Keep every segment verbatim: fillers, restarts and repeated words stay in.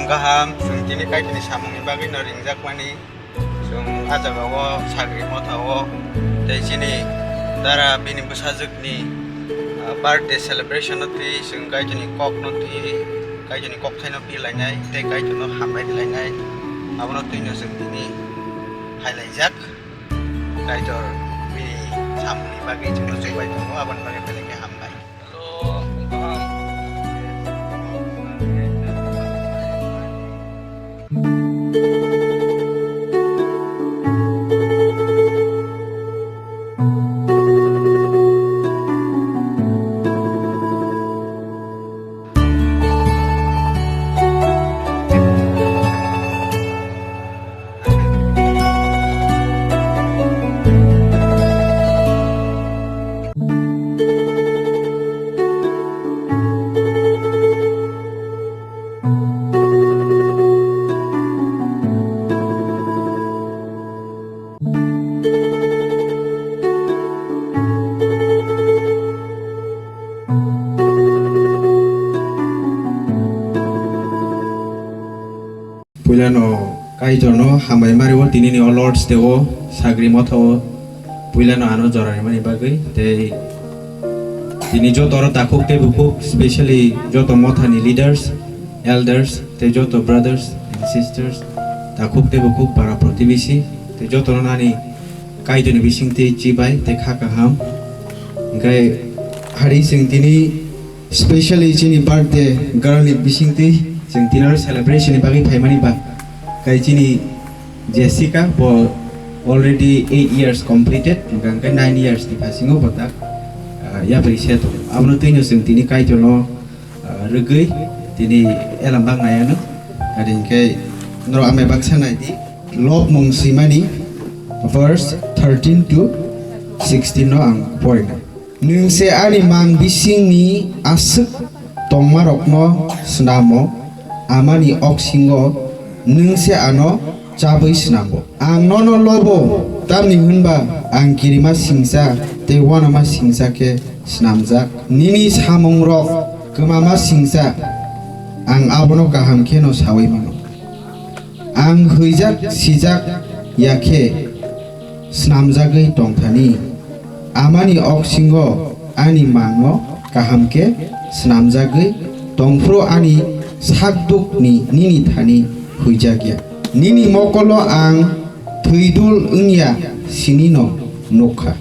Kaham, chwng tini Kaitorni samungni bagwi no ringjakmani. Chwng a jagao Sagri Mothao tei chini dara bini bwsajwkni, ah, birthday celebration no twi chwng Kaitorni kokno twi, Kaitorni kokthaino pilainai tei Kaitorno hambai lainai. Abono twino chwng tini phailaijak. Kaitor bini samungni bagwi chwngno chubai tongo, aboni bagwi belai khe hambai. Puilano Kaitorno hambai mari o tinini o Lord's Day o Sagri Mothao puilano ano jora rimani bagwi tei tini joto oro takhuk tei bukhuk, specially joto mothani leaders, elders tei joto brothers and sisters, takhuk tei bukhuk, para protibesi tei jotono nani Kaitorni bisingtwi chibai tei kha kaham. Hingkhe hari chwng tini specially chini birthday girl ni bisingtwi chwng tini oro celebration ni bagwi phaimani ba. Kai chini Jessica bo already eight years completed, hingkhe nine years ni phasingo bo tak, ah, yapri se tongo. Abono twino chwng tini Kaitorno ah, rwgwi tini elambak naianw. Adi hinkhe norok amai baksa naidi. Lobmung swimani verse thirteen to sixteen no ang porinai. Nwng se ani mang bisingni aswk tongmarokno snamo, amani oksingo nwng se ano chabwi snambo. Ang nono lobo, tamni hwnba ang kirima singcha tei uanama singcha khe snamjak. Nini samungrok kwmama singcha, ang abono kaham kheno saui mano. Ang hwijak sijak ya khe snamjagwi tongthani. Amani oksingo ani mangno kaham khe snamjagwi tongphuru ani sakdukni nini thani huijakya. Nini mokolo ang thwidul wngya sinino nukha.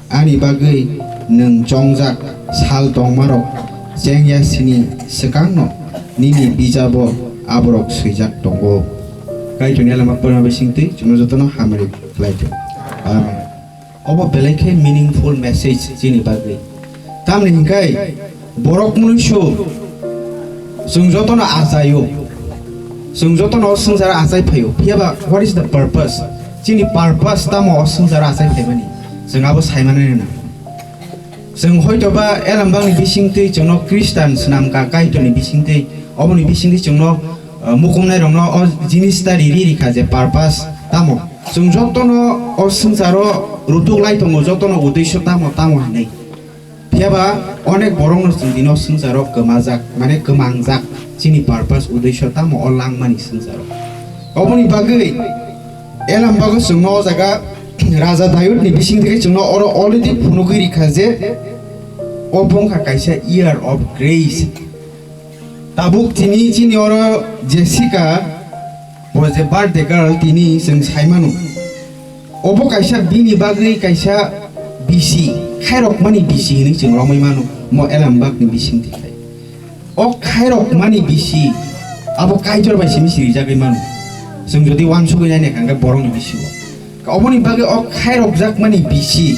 Ani bagwi nwng chongjak sal tongmarok chengya sini swkangno nini bijabo aborok swijak tongo. Kaitorni elama porma bisingtwi chwngno jotono hamari khlai thung. Amen. Obo belai khe meaningful message chini bagwi. Tamni hwnkhe borok mwnwisu chwng jotono achaio. Chwng jotono o swngcharo achai phaio. Phiyaba what is the purpose? Chini purpose tamo o swngcharo achai phaimani? Chwng abo saimanani nang. Chwng hoitoba elambakni bisingtwi chwngno Khristan swnamkha, Kaitorni bisingtwi, oboni bisingtwi chwngno, uh, mukumnairokno o jinis ta riri rikha je purpose tamo. Chwng jotono o swngcharo rutuk lai tongo, jotono uddesho tamo, tamo hinwi. Phiyaba onek borokno chwng dino swngcharo kwmajak, mane kwmangjak, chini purpose, uddesho tamo o langmani swngcharo. Oboni bagwi elambakgo chwngno o jaga Raja Dayudni bisingtwi chwngno oro already phunugwi rikha je obo wngkha kaisa year of grace. Tabuk tini chini oro Jessica bo je birthday girl tini chwng saimano. Obo kaisa bini bagwi kaisa bisi, khairokmani bisi hinwi chwng romwi mano, mo elambakni bisingtwi khai. O khairokmani bisi abo Kaitor bai simi sirijagwi mano. Chwng jodi uansugwi naina hwnkhe borokni bisingo. Oboni bagwi o khairokjakmani bisi,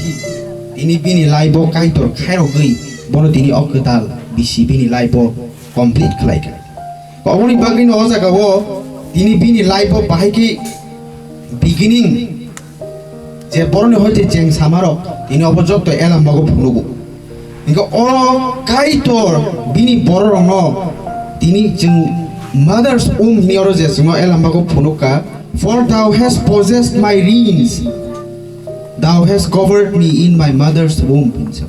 tini bini life-o Kaitor khairogwi bono tini o kwtal bisi bini life-o complete khlai kha. Oboni bagwino o jagao tini bini life-o bahai khe beginning je boroni hoite cheng samarok tini obo jotto elambago phunugo. Hingke oro Kaitor bini bororokno tini chwng mother's womb hini oro je chwngno elambago phunukha, "For thou hast possessed my reins, thou hast covered me in my mother's womb," hinwi sa.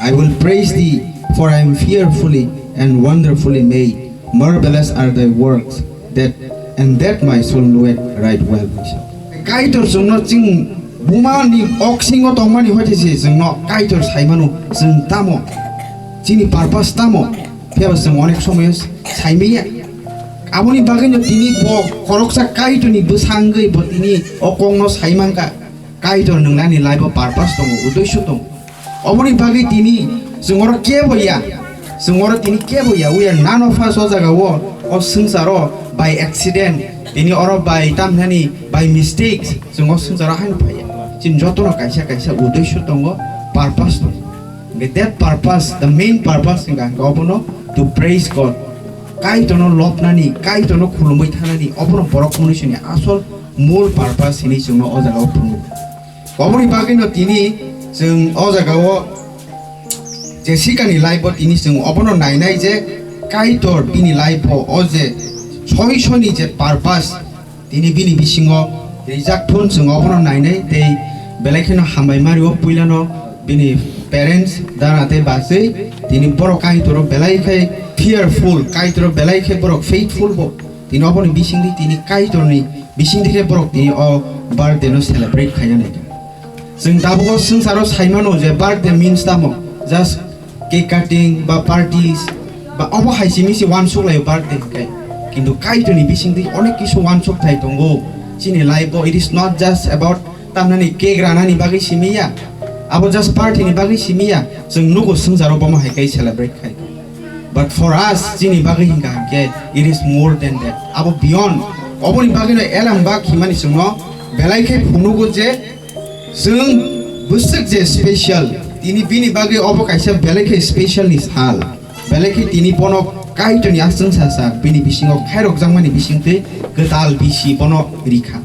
"I will praise thee, for I am fearfully and wonderfully made. Marvelous are thy works, That, and that my soul knoweth right well. Kaitor chwngno chwng buma ni oksingo tongmani hoite se chwngno Kaitor saimano, chwng tamo chini purpose tamo, phiya ba chwng onek somoyo saimaya. Aboni bagwino tini bo khoroksa Kaitorni bwsangwi bo tini o kokno saimangkha. Kaitor nwngnani life o purpose tongo, uddesho tongo. Oboni bagwi tini chwng oro kebo ya, chwng oro tini kebo ya. We are none of us o jaga o, o swngcharo by accident, tini oro by tamhinani by mistakes chwng o swngcharo haino phaiya. Chini jotono kaisa kaisa uddesho tongo, purpose tongo. Hwnkhe that purpose, the main purpose hwnkha hwnkhe obono to praise God. Kaitorno lobnani, Kaitorno khulumwi thanani, obono borok munisini asol mul purpose hinwi chwngno o jaga o phunukgo. Oboni bagwino tini chwng o jaga o Jessica ni life o tini chwng obono nainai je Kaitor bini life o o je soi soi ni je purpose tini bini bisingo rijak thun chwng obono nainai tei belai kheno hambai mario puilano bini parents dana tei bachwi tini borok Kaitoro belai khe fearful, Kaitoro belai khe borok faithful bo. Tini oboni bisingdi tini Kaitorni bisingdi khe borok tini o birthday no celebrate khaina nai. Chwng tabuk o swngcharo saimano je birthday means tamo, just cake cutting ba parties ba obo hai simi se uansuk laio birthday hwnkhe. Kintu Kaitorni bisingdi onek kisu uansuk thai tongo. Chini life o it is not just about tamnani cake ranani bagwi simi ya, abo just party ni bagwi simi ya. Chwng nugo swngcharo bomo hai khe celebrate khai. But for us, chini bagwi hingka hingke, it is more than that. Abo beyond. Oboni bagwino Elambak himani chwngno belai khe phunugo je chwng bwswk je special. Tini bini bagwi obo kaisa belai khe special ni sal. Belai khe tini bono Kaitorni aswng sasa bini bisingo khairokjakmani bisingtwi kwtal bisi bono rikha.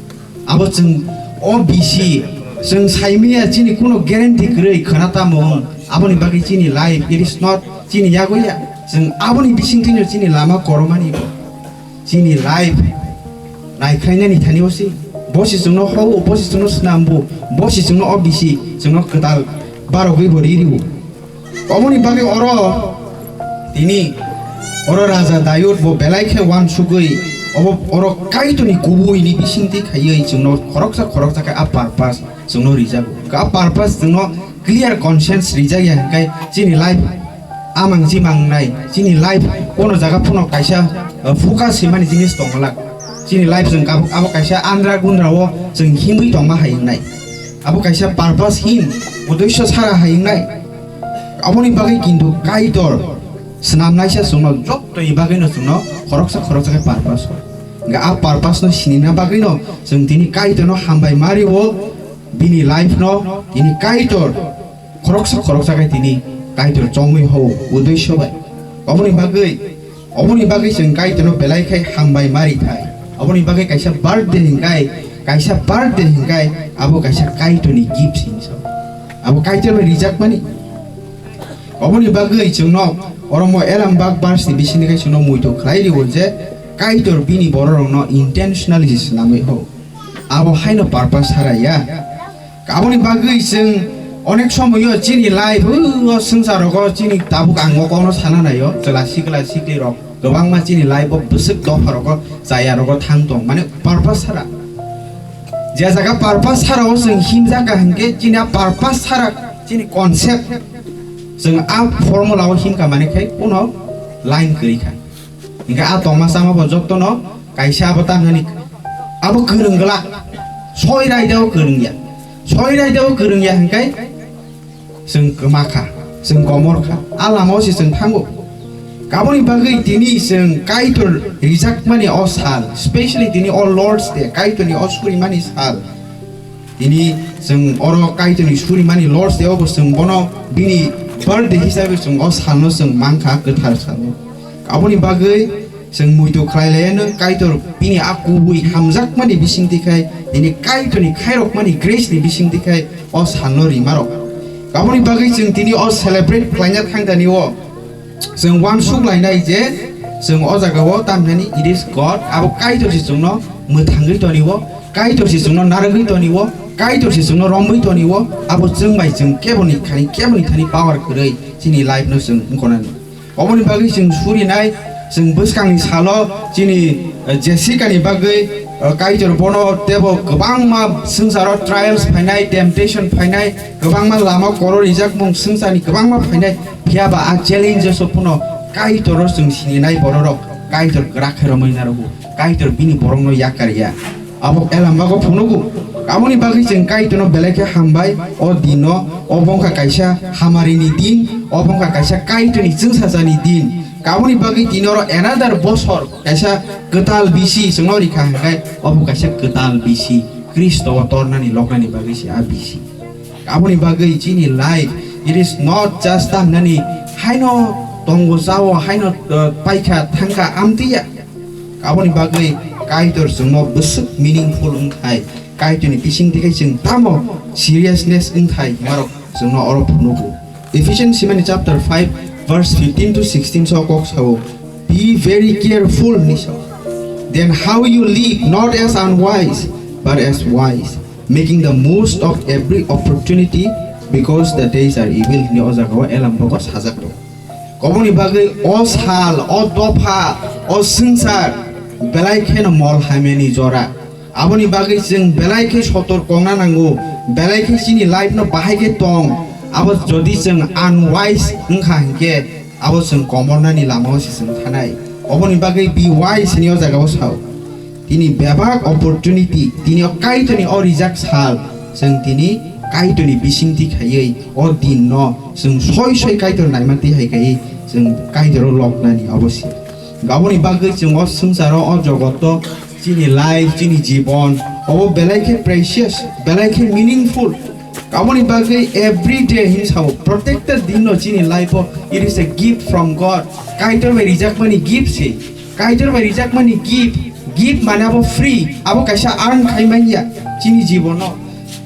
Abo chwng o bisi chwng saimaya chini kuno guarantee kwrwi khwna tamo wng. Aboni bagwi chini life, it is not chini yago ya. Chwng aboni bisingtwino chini lama koromani bo. Chini life naikhlainani thani o si. Bosi chwngno hou, bosi chwngno snambu, bosi chwngno o bisi chwngno kwtal barogwi bo ririwo. Oboni bagwi oro tini oro Raja Dayud bo belai khe uansugwi obo oro Kaitorni kubui ni bisingtwi khaiwi chwngno khoroksa khoroksa khe a purpose chwngno rijago. A purpose chwngno clear conscience rijak ya hwnkhe chini life amang jimang nai, chini life kono jaga phano kaisa, uh, focus himani jinis tongwlak. Chini life chwng kab-, abo kaisa andra gundra o chwng himwi tongma hai wngnai. Abo kaisa purpose him, uddesho sara hai wngnai. Aboni bagwi kintu Kaitor swnamnaisa chwngno jottoni bagwino chwngno khoroksa khoroksa khe purpose o. Hwnkhe a purpose no sinina bagwino chwng tini Kaitorno hambai mario, bini life no tini Kaitor khoroksa khoroksa khe tini Kaitor chongwi ho uddesho bai. Aboni bagwi Oboni bagwi chwng Kaitorno belai khai hambai mari thai. Oboni bagwi kaisa birthday hingkai, kaisa birthday hingkai abo kaisa Kaitorni gift hinwi sao. Abo Kaitor bai rijakmani. Oboni bagwi chwngno oromo Elambak verse ni bisingni khai chwngno muitu khlai rio je Kaitor bini bororokno intentionally je swnamwi ho. Abo haino purpose sara ya. Aboni bagwi chwng onek somoyo chini life o swngcharogo chini tabuk ang o kokno sana naio, chwla sikla sikli rok kwbangma chini life o bwswk dopha rogo chaya rogo thang tong, mane purpose sara. Je jaga purpose sara o chwng himjak ka hwnkhe chini a purpose sara chini concept chwng a formula o himka mane khai kuno line kwrwi kha. Hingke a tongma chama bo jotono kaisa abo tamnani abo kwrwng glak. Soi raida o kwrwng ya. Soi raida o kwrwng ya hingke chwng kwma kha, chwng komor kha. A lama o se chwng thango. Aboni bagwi tini chwng Kaitor rijakmani o sal, specially tini o Lord's Day, Kaitorni o surimani sal. Tini chwng oro Kaitorni surimani Lord's Day o bo chwng bono bini birthday hisabe chwng o salno chwng mankha, kwthar salno. Aboni bagwi chwng muitu khlai laiya nwng Kaitor bini a kubui hamjakmani bisingtwi khai, tini Kaitorni khairokmani grace ni bisingtwi khai o salno rimarok. Aboni bagwi chwng tini o celebrate khlaina thangdani o Chwng uansuk lainai je chwng o jaga o tamhinani it is God, abo Kaitor se chwngno mwthangwi toniwo, Kaitor se chwngno narwgwi toniwo, Kaitor se chwngno romwi toniwo, abo chwng bai chwng keboni thani, keboni thani power kwrwi chini life no chwng wngkha nani. Oboni bagwi chwng surinai Chwng bwskangni salo chini, eh, Jessica ni bagwi, eh, Kaitor bono tebo kwbangma swngcharo trials phainai, temptation phainai, kwbangma lama koro rijakmung swngcharni kwbangma phainai, phiya ba a challenges o phano Kaitor o chwng sininai bororok Kaitor kwrak khe romwi narogo, Kaitor bini borokno yakar ya. Abo Elambago phunugo. Aboni bagwi chwng Kaitorno belai khe hambai o dino, obo wngkha kaisa hamarini din, obo wngkha kaisa Kaitorni chwngsachani din. Aboni bagwi tini oro another bosor kaisa kwtal bisi chwngno rikha hwnkhe obo kaisa kwtal bisi Khristo o tornani loknani bagwi se a bisi. Aboni bagwi chini life, it is not just tamnani haino tongo chao, haino, uh, paikha thangkha amtwiya. Aboni bagwi Kaitor chwngno bwswk meaningful wngthai, Kaitorni bisingtwi khe chwng tamo seriousness wngthai, marok chwngno oro phunugo. Ephesians simani chapter five verse fifteen to sixteen so kok sao, "Be very careful," hinwi sao. "Then how you live, not as unwise, but as wise, making the most of every opportunity, because the days are evil," hinwi o jaga o Elambago sajak rw. Oboni bagwi o sal, o dopha, o swngchar belai kheno mol hamyani jora. Aboni bagwi chwng belai khe sotor kongna nango, belai khe chini life no bahai khe tong. Abo jodi chwng unwise wngkha hinkhe, abo chwng komornani lamao se chwng thanai. Oboni bagwi be wise hinwi o jagao sao. Tini bebak opportunity, tini o Kaitorni o rijak sal, chwng tini Kaitorni bisingtwi khaiwi o din no chwng soi soi Kaitor naima twi hai khai chwng Kaitor o loknani obo se. Aboni bagwi chwng o swngcharo, o jogoto, chini life, chini jibon, obo belai khe precious, belai khe meaningful. Aboni bagwi every day hin sao, protected din no chini life o, it is a gift from God. Kaitor bai rijakmani gift se. Kaitor bai rijakmani gift, gift mane abo free, abo kaisa earn khai manya chini jibono.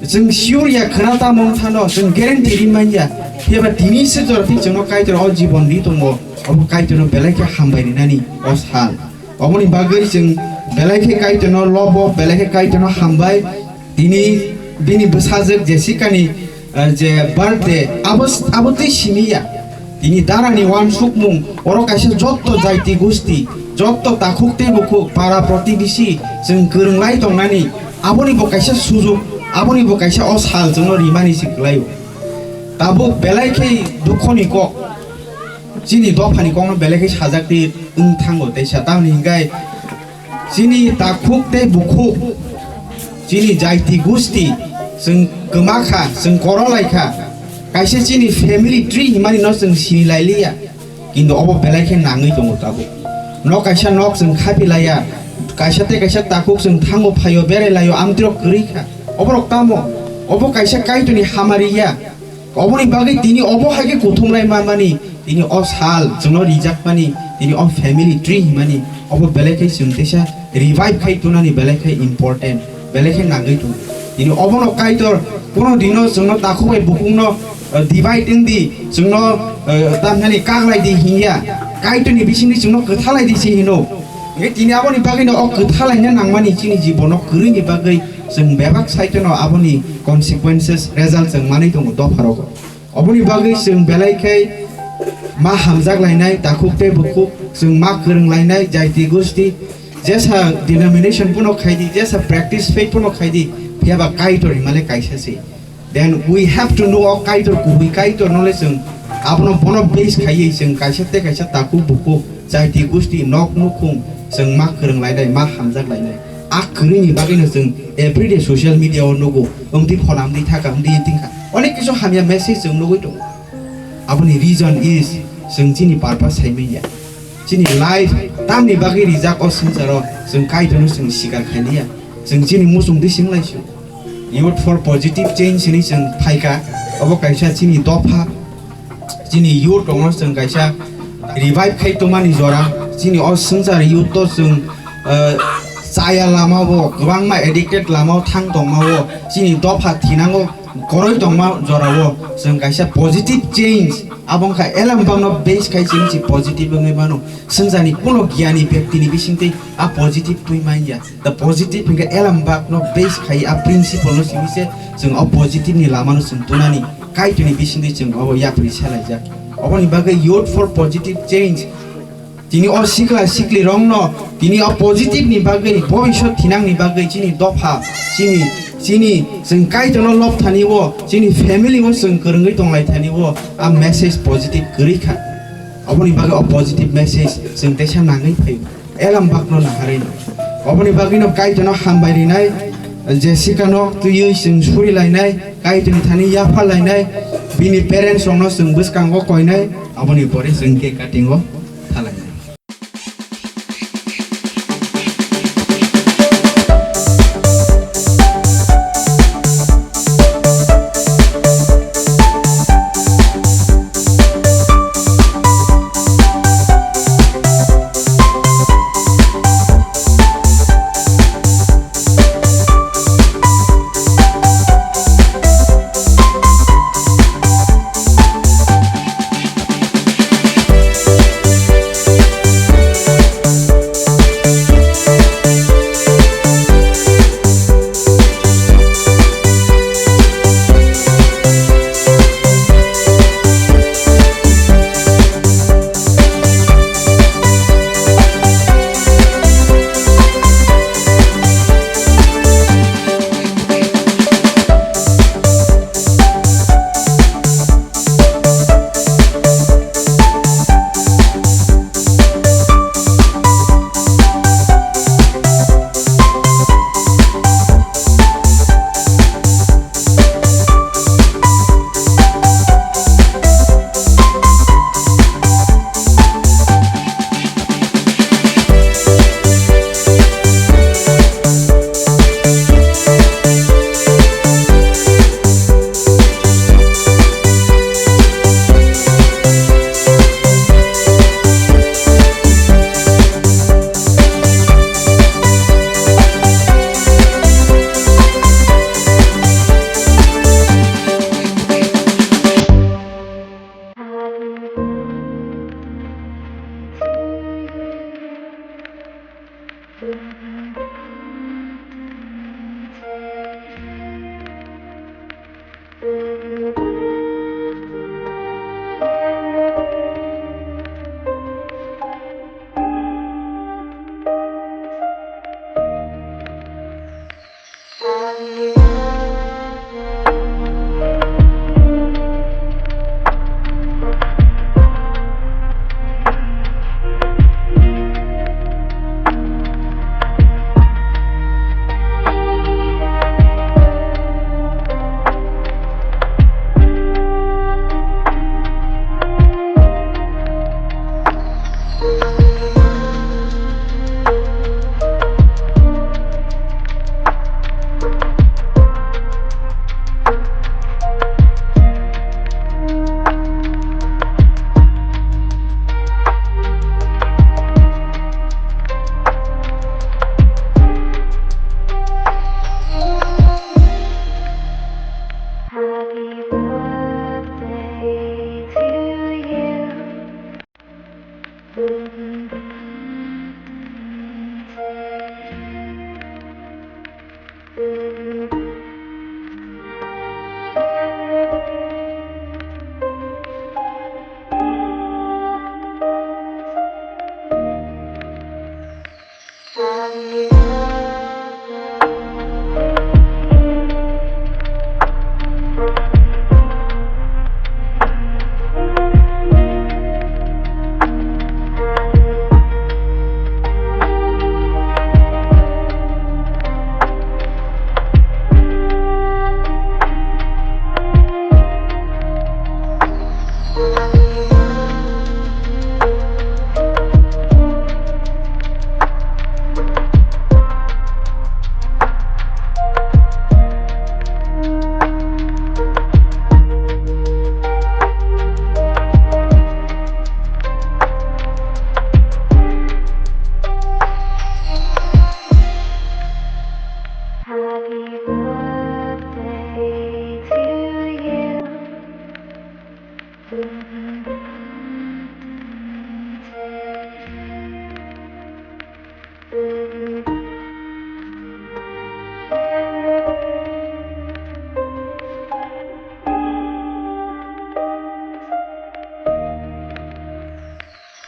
Chwng sure ya khwna tamo wngthano, chwng guarantee ri manya. Phiya ba tini se jora twi chwngno Kaitor o jibon ri tongo, abo Kaitorno belai khe hambai rinani o sal. Oboni bagwi chwng belai khe Kaitorno lobo, belai khe Kaitorno hambai. Tini bini bwsajwk Jessica ni, eh, je birthday, abo, abo twi simi ya. Tini darani uansukmung, oro kaisa jotto jaiti gusti, jotto takhuk tei bukhuk, para protibisi, chwng kwrwng lai tongnani, aboni bo kaisa sujuk, aboni bo kaisa o sal chwngno rimani se kwlaio. Tabuk belai khe dukhoni kok, chini dophani kokno belai khe sajak twi wng thango, teisa tamni hinkhai chini takhuk tei bukhuk, chini jaiti gusti, chwng kwma kha, chwng koro lai kha, kaisa chini family tree himani no chwng sini lai liya, kintu obo belai khe nangwi tongo tabuk. Nok kaisa nok chwng khapi laiya, kaisa tei kaisa takhuk chwng thango phaio, berai laio, amtwirok kwrwi kha. Oborok tamo? Obo kaisa Kaitorni hamari ya. Oboni bagwi tini obo hai khe kuthumlai manmani, tini o sal chwngno rijakmani, tini o family tree himani, obo belai khe chwng teisa revive khai tunani belai khe important, belai khe nangwi tongo. Tini obono Kaitor kuno dino chwngno takhuk bai bukhukno, eh, divide wng di, chwngno, eh, tamhinani kaglai di hinya, Kaitorni bisingni chwngno kwthalai di se hino. Hingkhe tini aboni bagwino o kwthalaina nangmani chini jibono kwrwini bagwi chwng bebak saiteno aboni consequences, result chwng manwi tongo dopharogo. Oboni bagwi chwng belai khe ma hamjak lainai, takhuk tei bukhuk, chwng ma kwrwng lainai, jaiti gusti, jesa denomination phano khai di, jesa practice faith phano khai di, phiya ba Kaitor himale kaisa se. Then we have to know o Kaitor, kubui Kaitor no le chwng abono bono base khaiwi chwng kaisa tei kaisa takhuk bukhuk, jaiti gusti, nok nukhung chwng ma kwrwng lainai, ma hamjak lainai. A kwrwini bagwino chwng everyday social media o nugo, wngtwi phone amtwi thaka, wngtwi wngtwi kha. Onek kisu hamya message chwng nugwi tongo. Aboni reason is chwng chini purpose sai manya. Chini life tamni bagwi rijak o swngcharo chwng Kaitorno chwng sikar khailiya. Chwng chini muchung twi sing laisio. Youth for Positive Change hinwi chwng phaikha. Obo kaisa chini dopha. Chini youth rokno chwng kaisa revive khai tongmani jora. Chini o swngchar youth to chwng, eh, chaya lamao, kwbangma addicted lamao thang tongmao, chini dopha thinango koroi tongma jorao chwng kaisa positive change, abo wngkha Elambakno base khai chini si positive wngwi mano. Swngcharni kuno giyani bektini bisingtwi a positive twi manya. The positive hinkhe Elambakno base khai a principle no simi se chwng o positive ni lama no chwng tunani, Kaitorni bisingtwi chwng obo yapri selaijak. Oboni bagwi Youth for Positive Change Tini o sikla siklirokno tini o positive ni bagwi, bobisot thinangni bagwi chini dopha, chini, chini chwng Kaitorno lob thani o, chini family o chwng kwrwngwi tonglai thani o, a message positive kwrwi kha. Oboni bagwi o positive message chwng teisa nangwi phaio. Elam bakno naharwi no. Oboni bagwino Kaitorno hambai rinai, Jessica no twiwi chwng suri lainai, Kaitorni thani yapha lainai, bini parents rokno chwng bwskango koinai, aboni pore chwng cake cutting o thalainai.